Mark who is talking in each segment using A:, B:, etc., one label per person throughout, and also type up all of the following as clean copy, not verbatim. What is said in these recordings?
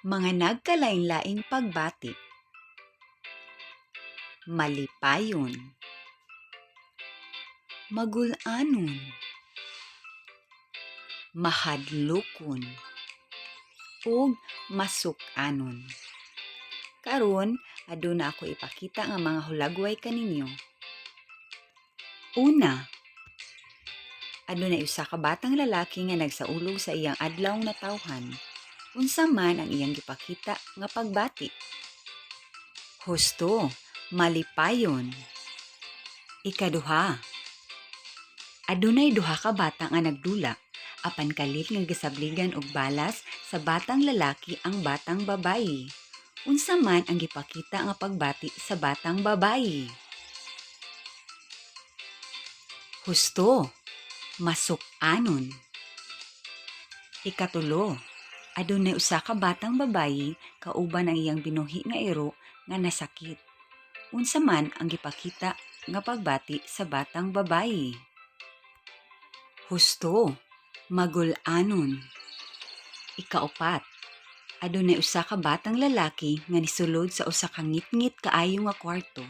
A: Mga nagkalain-laing pagbati. Malipayon. Magul-anon. Mahadlokon. Ug masuk-anon. Karon, aduna ako ipakita nga mga hulagway kaninyo. Una, adunay usa ka batang lalaki nga nagsaulog sa iyang adlaw natawhan. Unsa man ang iyang gipakita nga pagbati? Husto, malipayon. Ikaduha, adunay duha ka bata nga nagdula apan kalit nga gisabligan og balas sa batang lalaki ang batang babayi. Unsa man ang gipakita nga pagbati sa batang babayi? Husto, masuk-anon. Ikatulo, adunay usa ka batang babayi kauban ang iyang binuhi nga iro nga nasakit. Unsa man ang gipakita nga pagbati sa batang babayi? Husto, magul-anon. Ikaupat, adunay usa ka batang lalaki nga nisulod sa usa ka ngitngit kaayo nga kwarto.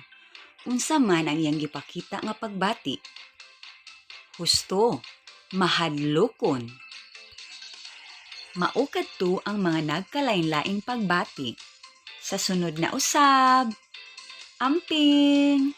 A: Unsa man ang iyang gipakita nga pagbati? Husto, mahadlokon. Mao kadto ang mga nagkalain-laing pagbati. Sa sunod na usab, amping!